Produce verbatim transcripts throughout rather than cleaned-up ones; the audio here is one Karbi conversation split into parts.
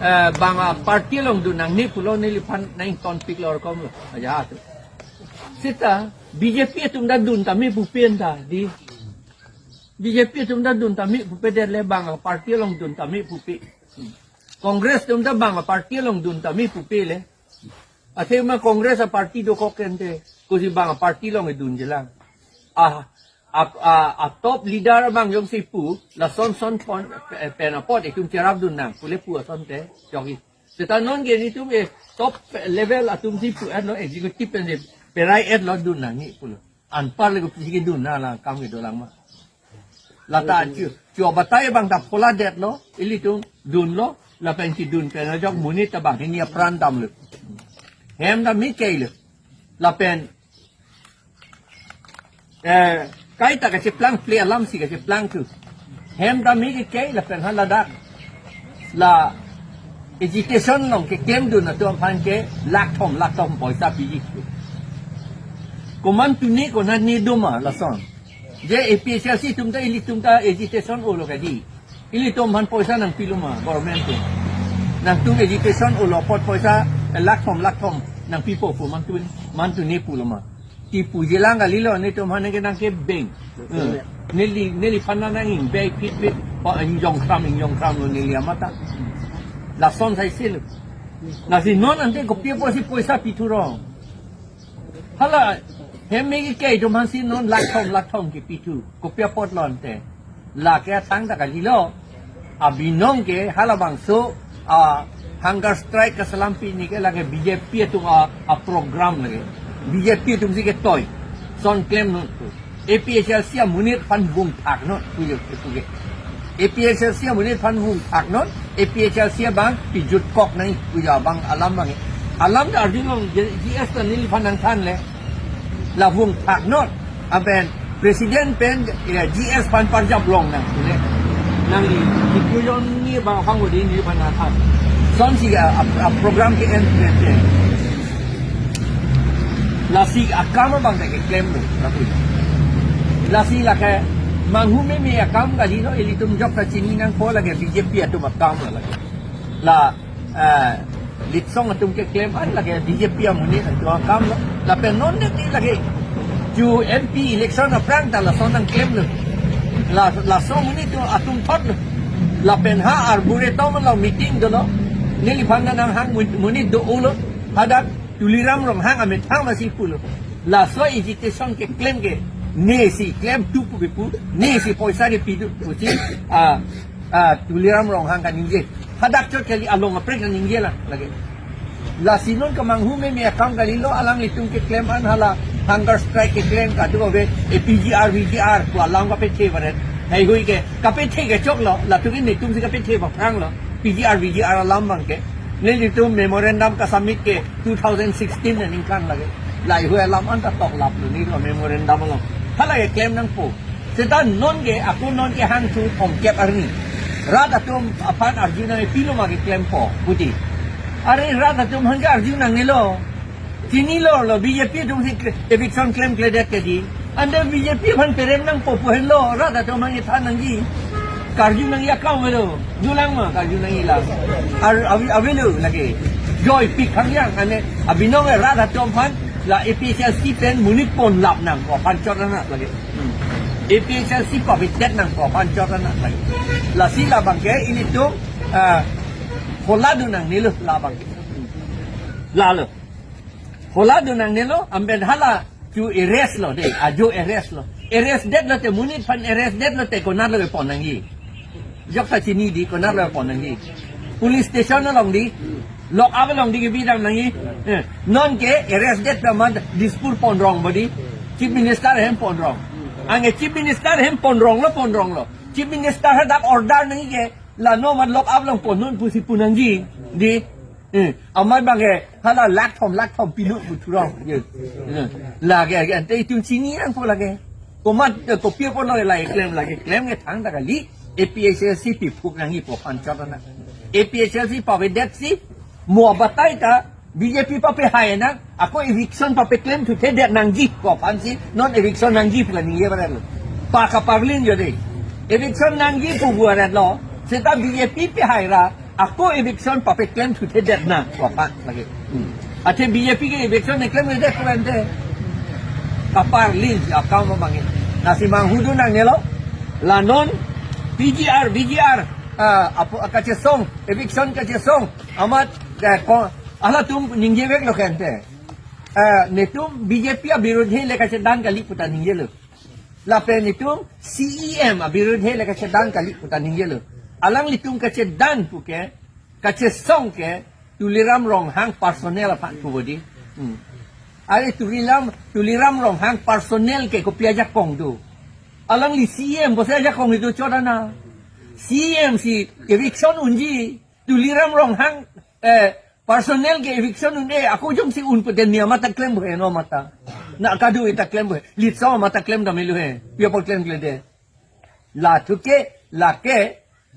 eh, bang aparty along dun nangne pulo neliphan nang ton pik lor kom lo. Aja tu. Seta B J P atum ta dun tame pupen ta di. B J P atum ta dun tame pupe der le bang aparty along dun tame pupe. Congress atum ta bang aparty along dun tame pupe le. Athema Congress aparty dokok kente, kosi bang aparty along dun jelang. A, a, a, a top leader abang jongsi pu, lason son pon, eh, pen apot itum cherap dun nang, pule pu asonte, jogi. Seta non ke itum e top level atum si pu-et lo, executive pen si perai-et lo dun nang ni pulo. Anpar le ko pisi ke dun na la kam ke dolang ma. Lata chu, chu batai bang ta phola det lo, ilitum dun lo, lapen si dun pen ajok monit ta bang hini apran dam lo. Hem ta mi kei lo. Lapen, eh, kaita kacheplang ple alam si kacheplang tu. Hem ta mi kei lapen hala dak. La agitation along keklem dun atum aphan ke lakh thom, lakh thom poisa piji. Komantu ne konat ne doma lason. Je A P H L C atum ta ilitum ta agitation olo kadi. Ilitum aphan poisa nangpilo ma government atum. Nangtum agitation olo apot poisa, eh, lakh thom, lakh thom nangpipo pu mantu, mantu ne pulo ma. Ti pu jelang kalilo netum aphan ke nangkebeng. Eh, neli, neliphan nang ingbe phit phit, pa ingjong kram, ingjong kram lo neli amat ta. Lason sai silo. Lasi non ante kopi apotsi poisa pithu rong. Hala, hem me ke kei atum aphan si non lakh thom, lakh thom kepi thu. Kopi apot lo ante. Lake athang ta kalilo. Abinong ke halabangso a hunger strike kaselam pini ke lake B J P atum a, a program lake. B J P atum si ketoi. Son klem non tu. A P H L C amonit aphan vung thak non pujo ke puge. A P H L C amonit aphan vung thak non, A P H L C abang pijut kok nang pujo abang alam bang. Alam ta arjulong G S ta neliphan nangthan le. La vung thak non. Aben president pen, eh, G S aphan parjap long nang le. Nangli, di pujon ni bang aphan odi neliphan nangthan. Sonsi a, a, a program ke en pen pen. Lasi akam abang ta keklem lo, lapu. Lasi lake manghu meme akam kalilo, ilitum jok ta chini nangpo lake B J P atum akam lo lake. La, eh, litsong atum keklem an lake B J P amonit atum akam lo. Lapen non det ni lake. Ju M P election aphrang ta lason nangklem lo. La, lason monit atum thot lo. Lapen ha Arboretum along meeting dolo. Neliphan nanghang mon-, monit do-o lo. Hadak Tuliram Ronghang amethang masi pulo. Laso agitation keklem ke. Nesi klem tu pu pu. Nesi poisa kepi tu pusi. Ah, ah, Tuliram Ronghang kaningje. Hadak chot kali along aprek kaningje la lake. Lasi non kemanghu meme akam kalilo alanglitum keklem an hala hunger strike keklem kadu ave A P G R V G R pu alam kapethe baret. Hei hui ke kapethe kechok lo, latum ke netum si kapethe aphrang lo. P G R V G R alam bang ke. Nelitum memorandum kasubmit ke two thousand sixteen aningkan lake. Lahei hui alam anta toklap lo neli memorandum along. Hala keklem nangpo. Seta non ke, ako non ke hangthu thomkep arni. Rat atum aphan arju nang pilo ma keklempo, puji. Are rat atum aphan ke arju nangnelo. Chinilo lo, B J P atum si eviction klemkledet kedi. Ante B J P aphan perem nangpo pu henlo, rat atum aphan kethan nangji. Karju nangji akam avelo. Dolang ma karju nangji la. Ar, avi, avelo lake. Joy pik hangyang ane abinong rat atum aphan la A P H L C pen monit ponlap nangpo aphan chot anak lake. Hmm. A P H L C pavidet nangpo aphan chot anak lake. Lasi labang ke ilitum, ah, hola dun nangnelo labang ke. Lalo. Hola dun nangnelo, amben hala chu arrest lo de, ajo arrest lo. Arrest det lote monit aphan arrest det lote konat lo pon nangji. Jok ta chini di konat lo pon nangji. Police station along di, lock up along di kebi dam nangji. Eh, non ke arrest det ta man Dispur pon rong bodi. Chief Minister ahem pon rong. Anke Chief Minister ahem pon rong lo, pon rong lo. Chief Minister hadak order nangji ke, la no man lock up along pon non pusi pu nangji. Di, eh, amai bang ke, hala lakh thom, lakh thom pilo pu thu rong. Ye. Eh, lake, ante itum chini nangpo lake. Komat, eh, kopi apot lo la keklem lake, klem ke thangta kali, A P H L C piphuk nangji pu aphan chot anak. A P H L C pavidet si, mo batai ta, B J P papehai anak, ako eviction papeklem thuthedet nangji pu aphan si, non eviction nangji pu la ningje barat lo. Pa kaparlin jo de. Eviction nangji pu pu arat lo, seta B J P pehai ra, Ako eviction papeklem thuthedet nang, wapa lagi. Hmm. Athe B J P ke eviction eklem edet ko ente. Kaparli akam abang ke. Lasi manghudun nangnelo. La non P G R, V G R, ah, apo, kachesong, eviction kachesong. Amat, eh, ko, halatum ningjeveklo ke ente. Eh, netum B J P abirudhe le kachedan kali puta ningjelo. Lapen itum C E M abirudhe le kachedan kali puta ningjelo. Alanglitum kachedan puke, kachesong ke, Tuliram Ronghang personal aphan puvo di. Hmm. Are Tuliram, Tuliram Ronghang personal ke kopi ajakong do. Alangli C E M pusi ajakong do chodana. C E M si eviction unji. Tuliram Ronghang, eh, personal ke eviction un-e, ako jongsi un pute niam ta klem bo he, no mata. Na kadu ta klem bo he. Litsong mata klem dam elu he. Pi apot klemkledet. La thuke, lake,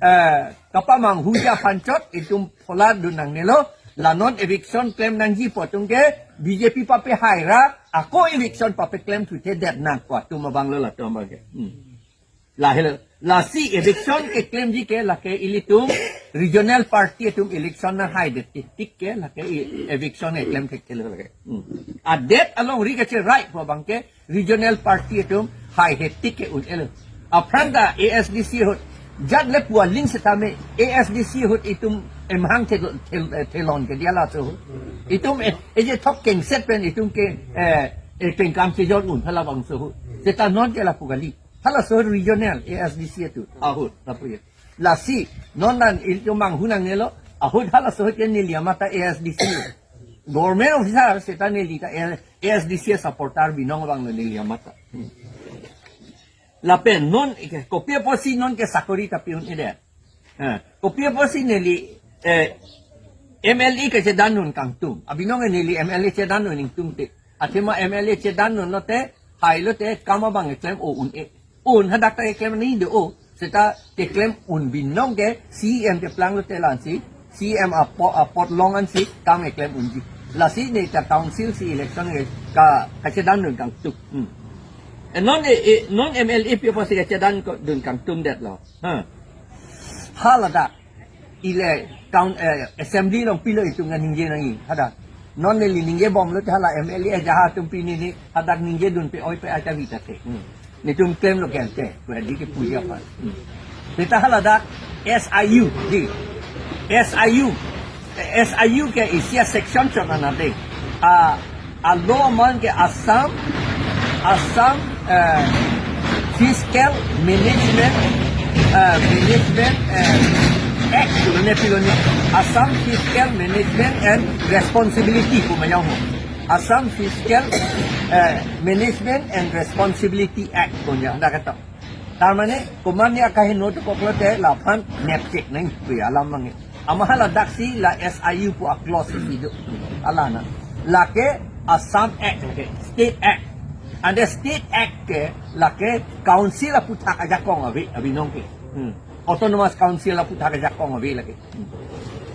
eh, kapamanghuji aphan chot, itum phola dun nangnelo, la non eviction klem nangji pu atum ke, B J P papehai ra, ako eviction papeklem thuthedet nang pu atum abanglo latum abang ke. Hmm. Lahelo, lasi eviction keklemji ke lake ilitum regional party atum election nanghaidet tik ke lake i-, eviction eklem thekthe lo lake. Hmm. Adet alongri kacherai pu abang ke regional party atum haihe tik ke un-elo. Aphrang ta A S D C ahut jat le pu aling setame A S D C ahut itum emhang thel-, thel-, thelon ke dia laso ahut. Itum e-, eje thok kengset pen itum ke, eh, eh, pengkam chejor un halabangso ahut. Seta non ke lapu kali. Halaso regional A S D C atum ahut, lapu ya. Lasi, non dan ilitum manghu nangnelo, ahut halaso ahut ke neli amat ta A S D C. Government officer seta neli ta A S D C supporter binong abanglo neli amat ta. Lapen non ke, kopi apotsi non ke sakori ta pi un-edet. Eh, kopi apotsi neli, eh, M L A kachedan dun kangtung. Abinong neli M L A chedan dun ingtungte. Athema M L A chedan dunlote, hailote, kam abang eklem o un-e. Un hadak ta eklem ni do o. Seta keklem un binong ke C E M keplanglote la-ansi. C E M apo-, apot long ansi kam eklem unji. Lasi neta council si election ke ka, kachedan dun kangtung. Hmm. Eh, non e, e, non M L A pi apotsi kachedan ko dun kangtungdetlo. Ha. Haladak. Ile kaun, eh, assembly along pilo itum ningje nangji. Hadak. Non neli ningjebomlote hala M L A ajaha atum pini ni hadak ningje dunpe oi pe aja vita te. Hmm. Netum klemlo ke ente. Ko di ke puji apa. Hmm. Seta haladak S I U di. S I U. Eh, S I U ke isi a-section chot anat de. Ah, a-law amen ke Assam, Assam, eh, Fiscal Management, eh, Management, eh, Act, pilone, pilone. Assam Fiscal Management and Responsibility pu mayang ho. Assam Fiscal, eh, Management and Responsibility Act punya, anda kata. Tar mane, komatne akaheno dokoklote laphan nepchek nang pu alam abang ke. Amat haladak si la S I U pu a-clause si do. Alana. Lake Assam Act ke, State Act. Ante State Act ke lake council aphuthak ajakong ave, abinong ke. Hmm. Autonomous Council aphuthak ajakong ave lake.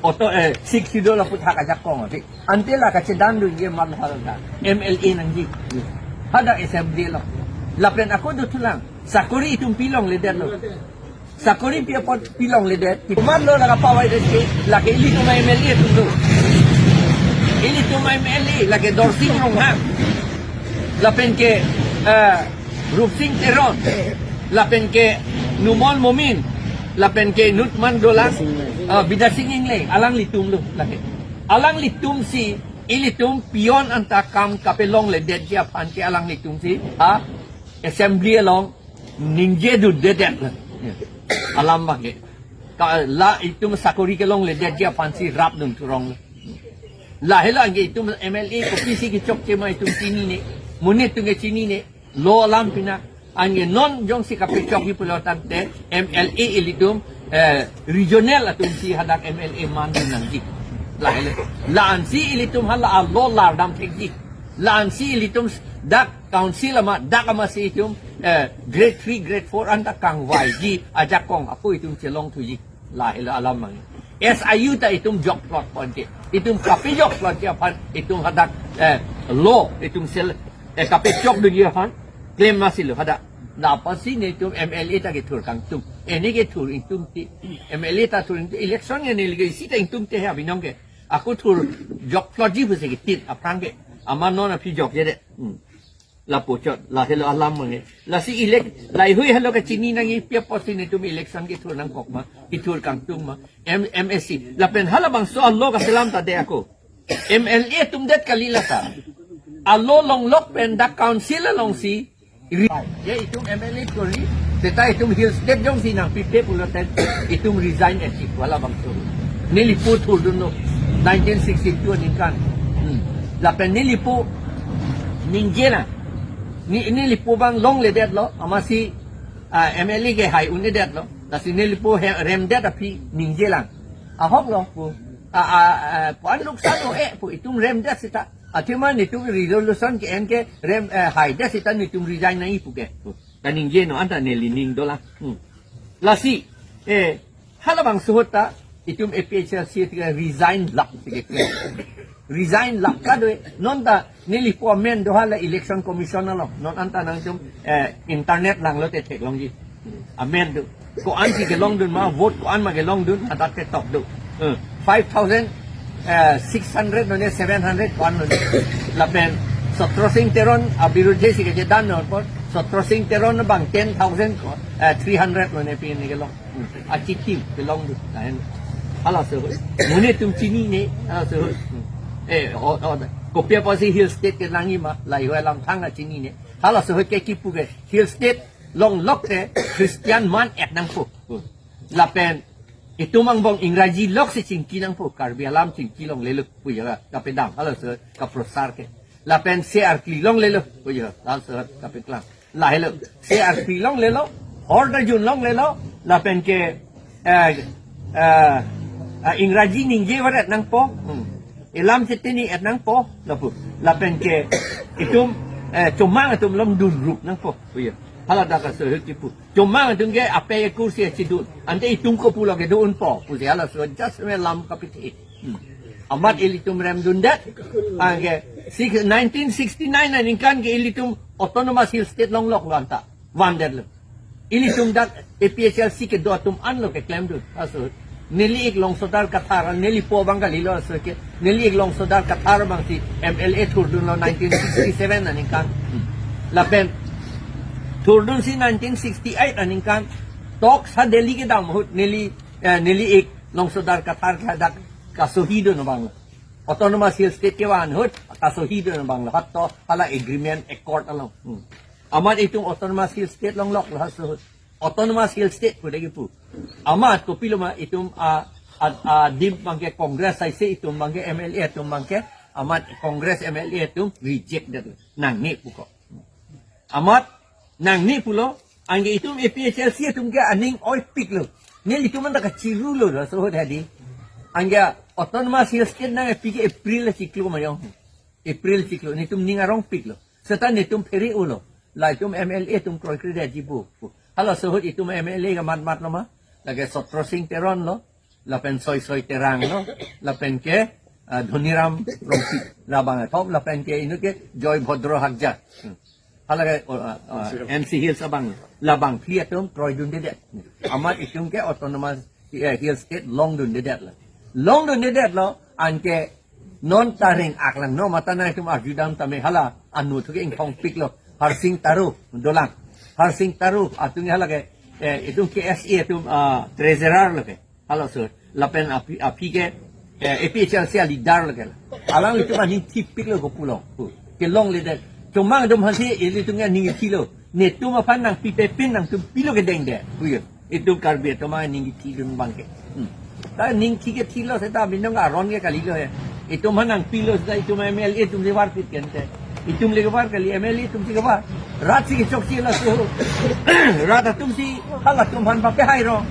Auto, eh, Sixth Schedule aphuthak ajakong ave. Ante la kachedan dunji amat haladak. M L A nangji. Hadak assembly along. Lapen ako dothulang. Sakori itum pilongledetlo. Sakori pi apot pilongledet. Komatlo la kapavaidet ke, lake ilitum M L A atum do. Ilitum M L A, lake Dorsing Ronghang. Lapen ke, eh, Rupsing Teron. Lapen ke Numal Momin. Lapen ke Nutman Dolang. Ah, Bidya Sing Engleng. Alanglitum do, lake. Alanglitum si, ilitum pion anta kam kapelongledetji aphan ke alanglitum si. Ha? Assembly along ningje dundedet lo. Ya. Alam abang ke. Ka la itum sakori kelongledetji aphansi rapdun thurong lo. Lahelo anke itum M L A kopisi kechokche ma itum chinine. Monit atum ke chinine. Law alam pina. Anke non jongsi kapechokji pulo tangte M L A ilitum, eh, regional atumsi hadak M L A mandun nangji. Lahelo. La-ansi ilitum hala a-law lardam thekji. La-ansi ilitum dak council amat, dak amatsi itum, eh, grade three, grade four anta kangvaiji ajakong ako itum chelongthuji. Lahelo alam abang. S I U ta itum jokplot ponte. Itum kapejokplotji aphan itum hadak, eh, law itum sel, eh, kapechokdunji aphan claim masilo hadak. Lapotsi netum M L A ta kethur kangtung. Eni ke thur ingtum ti, M L A ta thur ingtum, election ke neli ke isi ta ingtum te he abinong ke. Ako thur jok floji pusi ke tit aphrang ke. Ama non aphi jokjedet. Hmm. Lapu chot, lahelo alam mane. Lasi elect, laheihui helo kachini nangji pi apotsi netum election kethur nangkok ma, kethur kangtung ma, M-, M A C. Lapen halabangso alo kaselam ta de ako. M L A atum det kali lata. Alo longlok pen dak council alongsi. Ri-, ye itum M L A kori, seta itum Hill State jongsi nangpipe pulote itum resign esi halabangso. Nelipo thurdunlo nineteen sixty-two aningkan. Hmm. Lapen nelipo ningje na. Ne, nelipo abang longledetlo, amatsi, ah, M L A ke hai un-edetlo. Lasi nelipo he-, remdet aphi ningje lang. Ahoklo pu. A, a, a, puan luksan lo eh pu itum remdet seta. Athema netum resolution ke-en ke rem, eh, haidet seta netum resign nangji pu ke. Pu. Kaningje non anta neli ning dolang. Hmm. Lasi, eh, halabangso ahut ta itum A P H L C ti resign lap ti ke. Resign lap kadoi, non ta nelipo amen do hala election commission along. Non anta nangtum, eh, internet langlote theklongji. Amen do. Ko-ansi kelongdun ma, vote ko-an ma kelongdun, adak ke tok do. Eh, five thousand, eh, six hundred lone, seven hundred ko-an lone. Lapen Sotro Singh Teron abirudhe si kejedan non apot, Sotro Singh Teron abang ten thousand ko, eh, three hundred lone pine kelong. Hmm. Achitim kelongdun. Lahen. Halaso ahut. Mo netum chinine, halaso ahut. Hmm. Eh, o, o, kopi apotsi Hill State kenangji ma, laheihui alam thang chinine. Halaso ahut ke kipu ke Hill State longlok te Christian man-et nangpo. Hmm. Lapen itum angbong Ingraji loksi chingki nangpo, Karbi alam chingki longlelo pu ya, kapedam, halaso kaprosar ke. Lapen se arkli longlelo pu ya, halaso kapeklang. Lahelo, se arkli longlelo, hor ta jun longlelo, lapen ke, eh, eh, eh, Ingraji ningje varet nangpo, hmm. Elam chetini et nangpo, lapu. Lapen ke, itum, eh, chomang atum lom dunrup nangpo, pu ya. Hala dak aso ahut kipu. Chomang atum ke ape kursi achidun. Ante itum kopulo kedo unpo. Pusi halaso just me lam kapiti. Hmm. Amat ilitum remdundet. Anke six, nineteen sixty-nine aningkan ke ilitum Autonomous Hill State longloklo anta. Vandetlo. Ilitum dak A P H L C kedo atum anlo keklemdun. Aso. Neli ik Longsodar Kathar, nelipo abang kalilo aso ke. Neli ik Longsodar Kathar abangsi M L A thurdunlo nineteen sixty-seven aningkan. Hmm. Lapen thurdunsi nineteen sixty-eight aningkan. Tok sa Delhi kedam ahut neli, eh, neli ik Longsodar Kathar ke hadak kasohidun abanglo. Autonomous Hill State kevan ahut kasohidun abanglo. Hato hala agreement accord along. Hmm. Amat itum Autonomous Hill State longloklo halaso ahut. Autonomous Hill State pu degi pu. Amat kopilo ma itum a, a, adim abangke Congress aise itum abangke M L A atum abangke amat Congress M L A atum reject det. Nangne pu ko. Amat nangne pulo, anke itum A P H L C atum ke aning oipiklo. Nelitum anta kachirulo, laso ahut hadi. Anke Autonomous Hill State nangpi ke April chiklo mayong. April chiklo, netum ning arongpiklo. Seta netum phere-olo. La itum M L A atum kroikredetji pu. Halaso ahut itum M L A kamatmatlo ma. Lake Sotro Singh Teron lo. Lapen Soisoi Terang lo, lapen ke, ah, Dhoniram Rongpi, labang athop, lapen ke inut ke Joy Bhodro Hakja. Hmm. Hala ke, oh, ah, ah, N C Hills abang, labang phli atum kroidundedet. Amat itum ke Autonomous, eh, Hill State longdundedetlo. Longdundedetlo, anke non ta ring-ak lang, non mata nangtum arjudam tame hala, anu thu ke ingthongpiklo, Harsing Taro, dolang. Harsing Taro, atum hala ke, eh, itum K S A atum, ah, treasurer lo ke. Halaso, lapen aphi, aphi ke, eh, A P H L C aleader lo ke la. Alanglitum aning thipiklo kopulo. Pu. Kelongledet. Chomang atum aphansi ilitum aning thilo. Netum aphan nangpipepin nangtum pilo kedengde. Pu yo. Itum Karbi atum aning thidun abangke. Hmm. Ta aning thi kethilo seta binong aron ke kalilo he. Itum aphan nangpilo seta itum M L A atum si varpit kente. Itum le kevar kali, M L A atumsi kevar. Rat si kechoksi laso. Rat atumsi halatum aphan papehairong.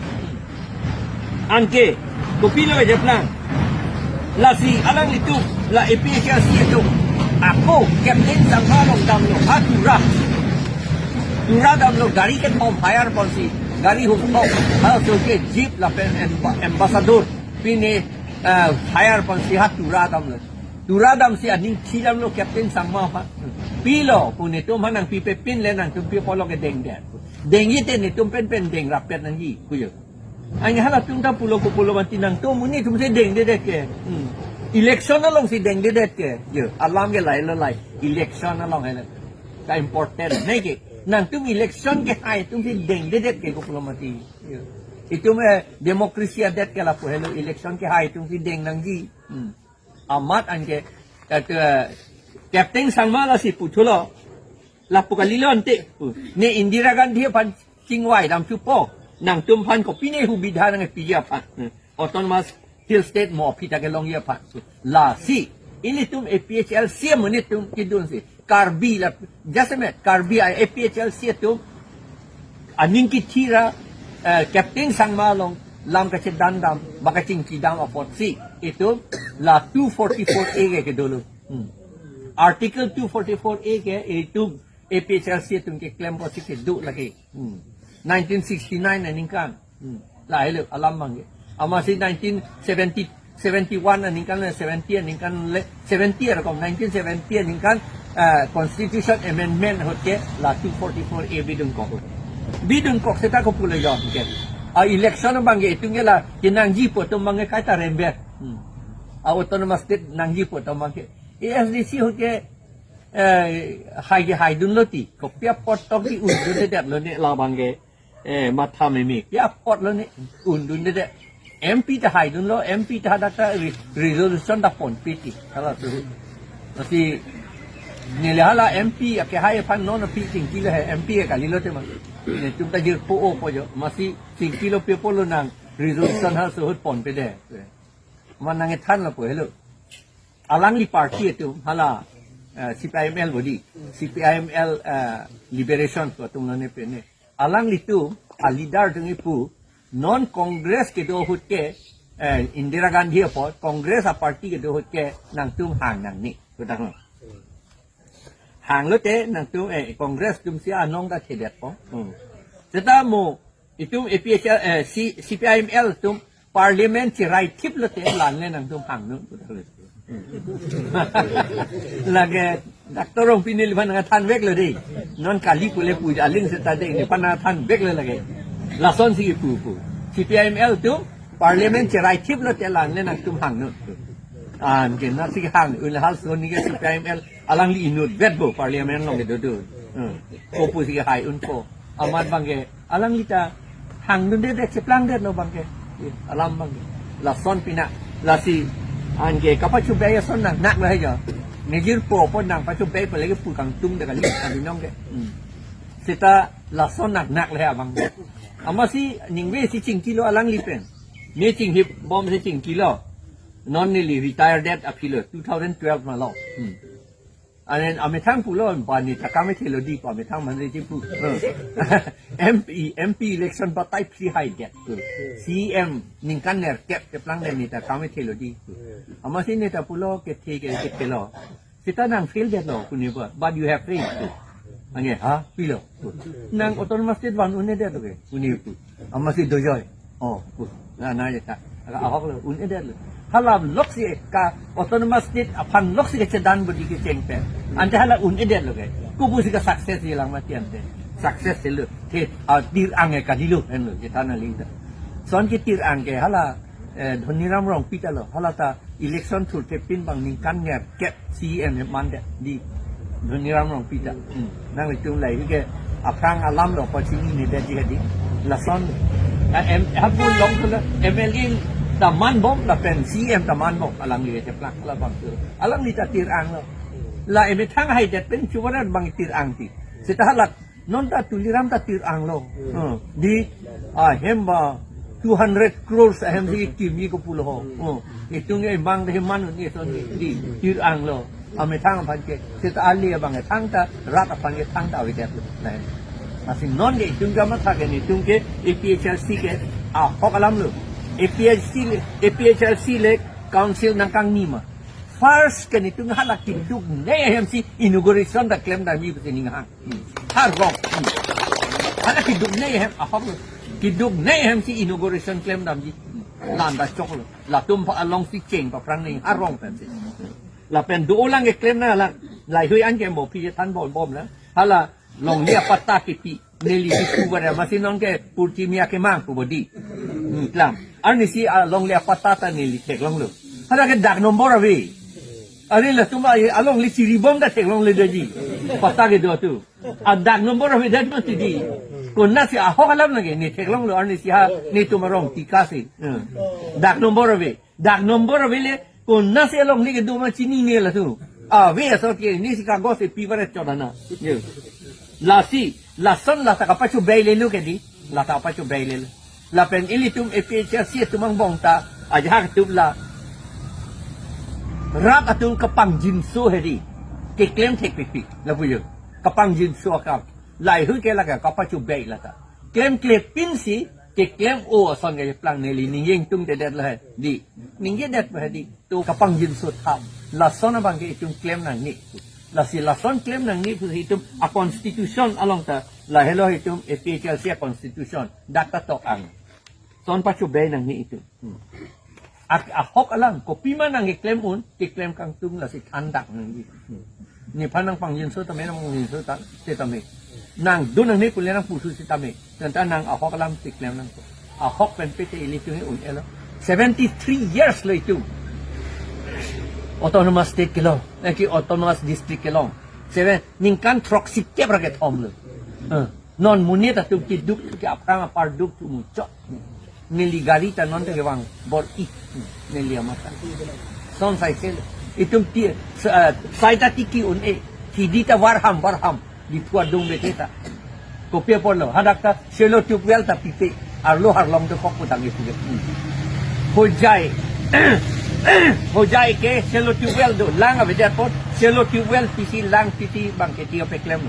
Anke, kopilo kejapnang. Lasi alanglitum, la A P H L C atum. Ako, Captain Sangma along damlo, ha Tura. Tura damlo, gari kethom hire ponsi, gari hum thom. Halaso ke jeep lapen amba-, ambassador. Pine, eh, hire ponsi ha Tura damlo. Tura damsi aning thi damlo Captain Sangma aphan. Pilo, pu netum aphan nangpipepin le nangtum pi apotlo kedengdet. Dengji te netum pen pen deng rapet nangji, kuyo. Anke halatum ta pulo ko pulo mati nangtum monit atum si dengdedet ke. Hmm. Election alongsi dengdedet ke. Yo, alam ke lahelo lahai. Election along helo. Ka important. Neke. Nangtum election kehai atum si dengdedet ke ko pulo mati. Yo. Itum, eh, democracy adet ke lapu helo election kehai atum si deng nangji. Hmm. Amat anke, eh, Captain Sangma lasi puthulo. Lapu kalilo ante. Ne Indira Gandhi aphan chingvai dam chupo. Nangtum aphan kopine hubidha nangpiji aphan. Autonomous Hill State mo aphi ta kelongji aphan. Lasi. Ilitum A P H L C amonit atum kedun si. Karbi la, just a minute, Karbi A P H L C atum aning kethira, eh, Captain Sangma along lam kachedan dam, ba kachingki dam apotsi, itum la two forty-four A ke kedolo. Hmm. Article two forty-four A ke itum A P H L C atum keklempo si kedo lagi. Hmm. Nineteen sixty-nine aningkan. Hmm. Lahelo alam abangke. Amatsi nineteen seventy, seventy-one aningkan le, seventy aningkan le, seventy arokom, nineteen seventy aningkan, eh, Constitution Amendment ahut ke la two forty-four A bidunkok. Bidunkok seta ko pulo jom ke. A election abangke itum ke la kenangji pu atum abangke kaita rembet. Hmm. A Autonomous State nangji pu atum abangke. A S D C ahut ke, eh, hai ke haidunlo ti. Kopi apot tok di undundedetlo ne labangke. Eh, matha meme. Pi apotlo ne undundedet. M P ta haidunlo, M P ta hadak ta re-, resolution ta ponpe ti. Hala tu. Lasi neli hala M P akehai aphan non aphi chingkilo he, M P ke kalilo tema. Netum ta jirpo-o po jo. Amatsi chingkilo pe pulo nang resolution halaso ahut ponpedet. Amat nangkethanlo po helo. Alangli party atum hala, eh, C P I M L body, C P I M L, eh, Liberation pu atum lone pene. Alanglitum a leader atum kipu, non Congress kedo ahut ke, eh, Indira Gandhi apot, Congress a party kedo ahut ke, nangtum hang nangne. Kutang. Hanglote, nangtum, eh, Congress atumsi anong ta thedetpo. Hmm. Seta mo, itum A P H L, eh, C-, C P I M L atum Parliament cherai thiplote la-an le nangtum hang non. Lake Doctor Rongpi neliphan nangthanveklo dei. Non kali pule puja aling seta dei neliphan nangthanveklo lake. Lasonsi kipu pu. C P I M L atum Parliament cherai thiplote la-an le nangtum hang non. Anke nangsi hang un halaso neke C P I M L alangli inutvetpo Parliament along kedo do. Hmm. Kopusi kehai unpo. Amat abangke alangli ta hangdundedet cheplangdetlo abangke. Alam abangke. Lason pina lasi anke kapachobei ason nangnak lahai jo. Nejirpo apot nangpachobei pu lake pu kangtung de kali, kali nong ke. Hmm. Seta lason nangnak lahai abang. Amatsi ningve si chingkilo alangli pen. Ne chinghipbom si chingkilo. Non neli retire det aphilo two thousand twelve malo. Hmm. Anen amethang pulo, ba neta kame thelo di pa amethang manre chipu. M P, M P election batai phli haidet pu. C M ningkan nerkep keplang den neta kame thelo di pu. Amatsi neta pulo kethe ke kethelo. Seta nang fail detlo kuni ba, but you have failed pu. Anke ha pilo. Nang Autonomous State van un-edetlo ke kuni pu. Amatsi dojoi. Oh, pu. Na, na, ya, ta. Aga ahoklo, un-edetlo. Hala loksi ka Autonomous State aphan loksi kechedan bodi kecheng pen. Ante hala un-edetlo ke. Kopusi ka success jelang mati ante. Success selo. Ke, ah, tir-ang ke kalilo, henlo, chethan aling ta. Lason ketir-ang ke hala, eh, Dhoniram Rongpi ta lo. Hala ta election thurthepin bang ningkan nerkep C M mandet di Dhoniram Rongpi ta. Hmm. Nanglitum lahai ke aphrang alamlo pachini nedet di hadi. Lason, eh, em, hapu longthulo M L A ta manbom lapen C M ta manbom alangli kecheplang labang tu. Alangli ta tir-anglo. La emethang haidet pen chubarat bang tir-ang ti. Seta hala non ta Tuliram ta tir-anglo. Hmm. Hmm. Di, ah, hem ba two hundred crores ahemsi kimi ko pulo ho. Hmm. Itum ke mang de man ni son di tir-anglo. Amethang aphan ke. Seta ali abang ke thangta, rat aphan ke thangta avedetlo. Nah. Lasi non ke itum kamatha ke netum ke A P H L C ke ahok alamlo. A P H L C le, A P H L C le council nangkangni ma. First ke netum hala kiduknei ahemsi inauguration ta klemdamji pusi ning hang. Hmm. Harong. Hmm. Hala kiduknei ahem ahok lo. Kiduknei ahemsi inauguration klemdamji. Hmm. La-an ta choklo. Latum pha alongsi cheng paphrang nangji harong pensi. Lapen dolang keklem nanglang. Lahai-hui anke mo aphi chethan bolbom na. Hala longle apatta kipi. Neli si pu bare, masi non ke purchimi akemang pu bodi. Hmm, klam. Arnisi alongle apatta ta neli theklonglo. Hadak ke dak nombor ave. Are latum a-, alongle chiribom ta theklongledetji. Patta kedo atum. A dak nombor avedet mati di. Konatsi ahok alam lake ne theklonglo, arnisi ha netum arong Tika si. Hmm. Dak nombor ave. Dak nombor ave le, konatsi alongle kedo ma chininela tu. Ave asot ke, nesi kagos si pi bare chodana. Yo. Lasi, lason lata kapachobei lelo ke di. Lata kapachobei lelo. Lapen ilitum A P H L C atum angbong ta, ajahak atum la. Rat atum kapangjinso hedi. Keklem thekpikpik. Lapu yo. Kapangjinso akam. Laheihui ke lake kapachobei lata. Klemkle pinsi, keklem-o ason keplang, neli ningje ingtungdedetlo he di. Ningjedet he di. To kapangjinso thap. Lason abang ke itum klem nangne. Lasi lason klem nangne pu itum a-constitution along ta. Lahelo itum A P H L C a-constitution. Dak ta tok ang. Lason pachobei nangne itum. Hmm. A-, ahok alam, kopima nangkeklem un, keklem kangtung lasi thandak nangji. Hmm. Nephan nangpangjinso tame, nangpangjinso ta, setame. Nangdun nangne pule nangpusu setame. Tanta nang ahok alam keklem nangpo. Ahok pen pete ilitum un-elo. Seventy-three years lo itum. Autonomous state kelong, eh, ki autonomous district kelong. Seven, ningkan throksi kep ra kethom lo. Eh, non monit atum keduk thu ke aphrang apar duk thu muchot. Neli gari ta non ta kevang bor-i. Neli amat ta. Lason saisel. Itum ti, sa-, eh, sai ta tiki un-e. Kidi ta varham, varham. Diphu adung bete ta. Kopi apotlo. Hadak ta shallow tubewell ta pipe. Arlo arlong dokok putang ipu ke. Hojai. Hojai ke shallow tubewell do. Lang avedet apot. Shallow tubewell pisi lang pisi abang ke tiga peklem.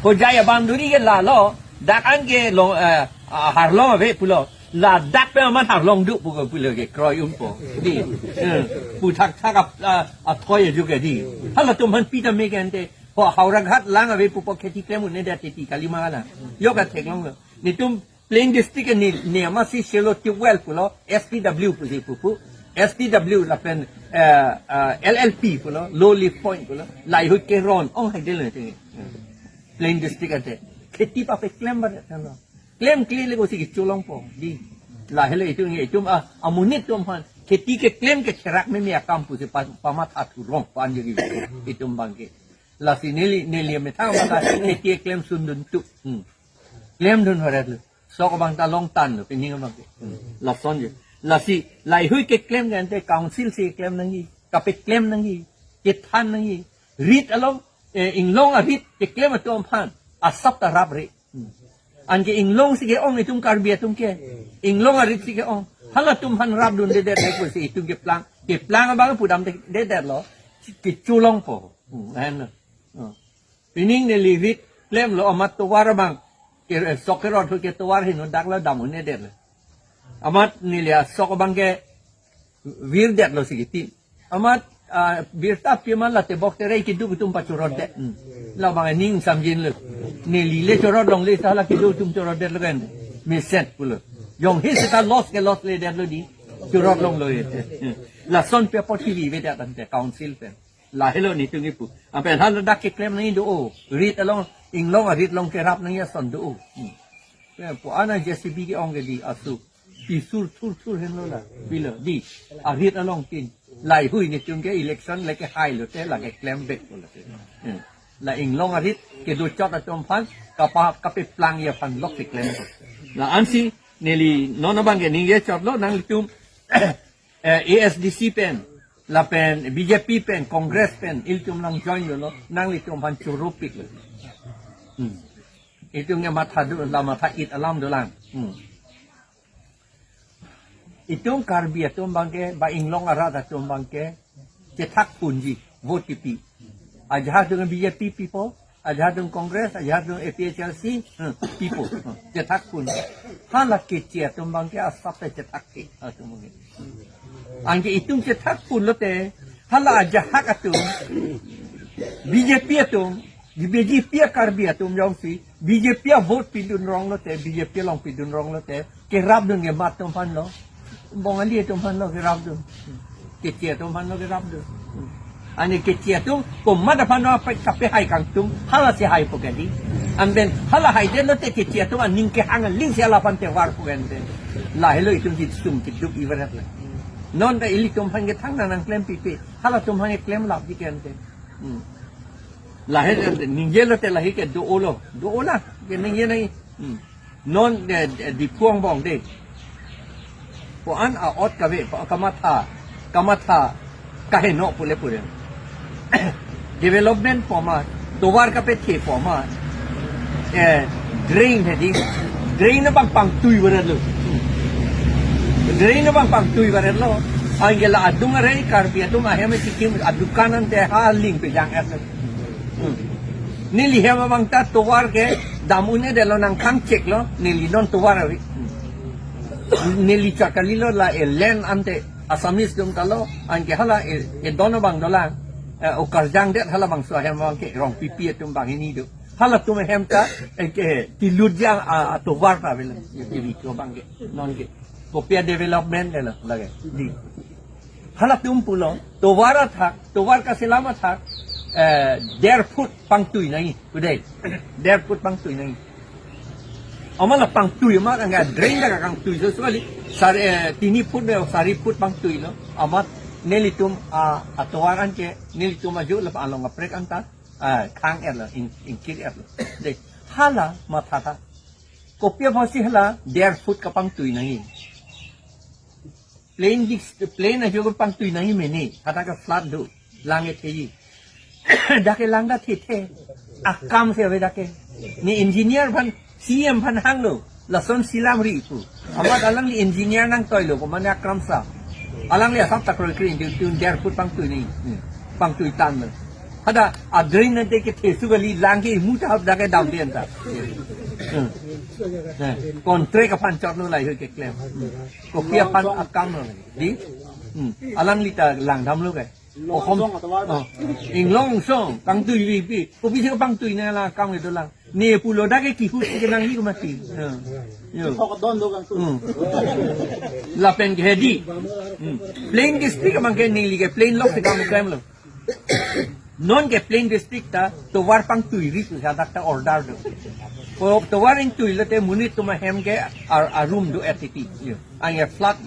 Hojai a-boundary ke lalo. Dak an ke long, eh, ah, arlong ave pulo. Ladak pen amat arlong do pu ke pulo ke kroi unpo. Di. Eh, pu thakthak ap-, ah, athoi ajuk ke di. Halatum aphan pi tame ke ante. Ho Howraghat lang ave pupo kheti klem un-edet ti kali ma la. Yo ka theklonglo. Netum plain district ni, ne amatsi shallow tubewell pulo, S T W pusi pupu. S T W lapen, eh, eh, L L P pulo, low lead point pulo. Laheihui keron ong haidel ne ting. Plain district ante. Kheti papeklem badet kan lo. Klemkle le kosi kecholongpo. Di. Lahelo itum nge itum a, amonit atum aphan. Kheti keklem ketherak meme akam pusi pa, pamatha thurong pan jegi. Itum abang ke. Lasi neli, neli methang mata kheti keklem sundun tu. Hmm. Klemdun horet lo. Sok abang ta longtan lo, pining abang ke. Hmm. Lason je. Lasi, laheihui keklem ke ante council si klem nangji. Kapeklem nangji. Kethan nangji. Rit along, eh, inglong arit keklem atum aphan. Asap ta rap re. Hmm. Anke inglong si ke-ong itum Karbi atum ke. Inglong arit si ke-ong. Halatum aphan rapdundedet he pusi itum keplang. Keplang abang pudamdedetlo. Kecholongpo. Hmm, ahin lo. Oh. Pining neli rit klemlo amat tovar abang. Ke, eh, sok kerot hu ke tovar hinu daklo dam un-edetlo. Amat neli asok abang ke virdetlo si kiti. Amat, ah, birta pi amat la tebok terei keduk atum pachoroddet. Hmm. Labang ning samjinlo. Neli le chorot longle sa la keduk atum chorodetlo kan. Mesen pulo. Jongsi seta loss ke loss ledetlo di. Chorot longlo ye. Hmm. Lason pi apot kivi vedet ante council pen. Lahelo netum kipu. Apen haladak keklem nangji do-o. Rit along, inglong arit along kerap nangji ason do-o. Hmm. Pu ana J C B ke-ong ke di asu. Pisur thurthur henlo la. Bilo di. Arit along tin. Laheihui netum ke election lake hai lote lake klem back lo. Hmm. La inglong arit kedochot atum aphan kapa, kapeplang aphan lok keklem. La ansi neli non abang ke ningje chotlo nanglitum eh, A S D C pen, lapen B J P pen, Congress pen, ilitum nangjoin lo, nanglitum aphan choropiklo. Hmm. Itum ke matha do, la matha-it alam dolang. Hmm. Itum Karbi atum abang ke, ba inglong arat atum abang ke, chethakponji, vote kipi. Ajahak atum B J P pipo, ajahak atum Congress, ajahak atum A P H L C, hmm, pipo, hmm, chethakpon. Hala keche atum abang ke asap ta chethak ke, atum abang ke. Anke itum chethakpon lote, hala ajahak atum, B J P atum, B J P a-Karbi atum jongsi, B J P a-vote pidun rong lote, B J P along pidun rong lote, kerapdun ke mat atum aphan lo. Bongali atum aphan lo kerapdun. Keche atum aphan lo kerapdun. Ani keche atum komat aphan no pe kape hai kangtung, hala si haipo ke dei. Anpen hala haidetlo te keche atum aning kehang aling si hala aphan tovar po ke ante. Lahelo itum si sum kedup ibarat la. Non ta ilitum aphan ke thangnat nangklempipe. Halatum aphan ke klemlapji ke ante. Hmm. Lahelo ante ningjelo te lahei ke do-olo. Do-ola ke ningje nai. Hmm. Non, eh, eh, Diphu angbong dei. Ko-an a-ot kave, ko kamatha, kamatha, kaheno pule pule. Development pu ma, tovar kapethe pu ma. Eh, drain he dei. Drain abang pangtui barat lo. Drain abang pangtui barat lo. Anke la adung arei Karbi atum ahem chikim adukan ante ha aling pejang-et lo. Hmm. Neli hem abang ta tovar kedam un-edetlo nangkhang cheklo, neli non tovar ave. Hmm. Neli chakali lo la e land ante Assamese atum ta lo, anke hala e, e don abang dolang, eh, o karjangdet halabangso ahem abang ke Rongpipi atum banghini do. Halatum ahem ta, eh, ke, tilutjang a, atovar ta avelo, e, e, abang ke, non ke. Kopi a-development dei lo, lake, dei. Halatum pulo, tovar athak, tovar kaselam athak, eh, der foot pangtui nangji, pu dei. Der foot pangtui nangji. Amat la pangtui, amat angga drain ta kangtui so suali, sar, eh, tini foot de, sari foot pangtuilo. Amat nelitum a, atovar anke, nelitum ajo la along kaprek anta, ah, khang-etlo, in, ingkir-etlo. Dei, hala mathatha. Kopi apotsi hala der foot kapangtui nangji. Plain dis-, plain ajo pangtui nangji mene, hadak ke flood do, lang ketheji. Dak ke lang ta thethe. Akam si ave dak ke. Ne engineer aphan, C M aphan hanglo. Lason selamri pu. Amat alangli engineer nangtoilo, komatne akam sa. Alangli asap ta kroikre, tun der foot pangtui nangji. Hmm. Pangtui tanglo. Hadak a-drain ante kethe su kali lang ke imu ta hap dak ke damde anta. Hmm. Eh, contract aphan chotlo lahei keklem. Hmm. Kopi aphan akam lo. Dei? Hmm. Alangli ta langdamlo ke. Okhom. Oh. Inglong song, pangtui vipi. Kopi si pangtui nanglang akam ke dolang. Ne pulo dak ke kihut kenangji ke mati. Ha. Yo. Thok don do kangtui. Hmm. Lapen ke dei. Hmm. Plain district abang ke neli ke plain lok si kam klemlo. Non ke plain district ta tovar pangtuiri pu hadak ta order do. Ko tovar ingtuilo te monit atum ahem ke ar, arum do-et titi. Yo. Anke flood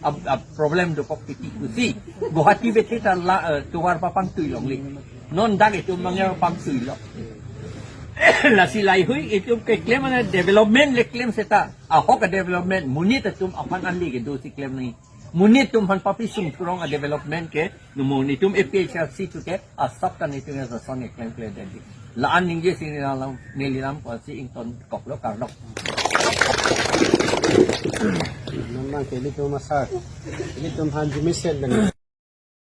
a, a-problem dokok titi pusi Guwahati bethe ta la, eh, tovar papangtui longle. Non dak itum mangya pangtuilo. Lasi laheihui itum keklem ane development le klem seta. Ahok a-development monit atum aphan anli kedo si klem nangji. Monit atum aphan papi sung thurong a-development ke, no monit atum A P H L C tu ke, asap ta nelitum ya son keklem klemkle dei. La-an ningje si neli lam, neli lam apotsi ingtonkoklo, kardom. Non abang ke ilitum asar. Ilitum aphan jumisen dang.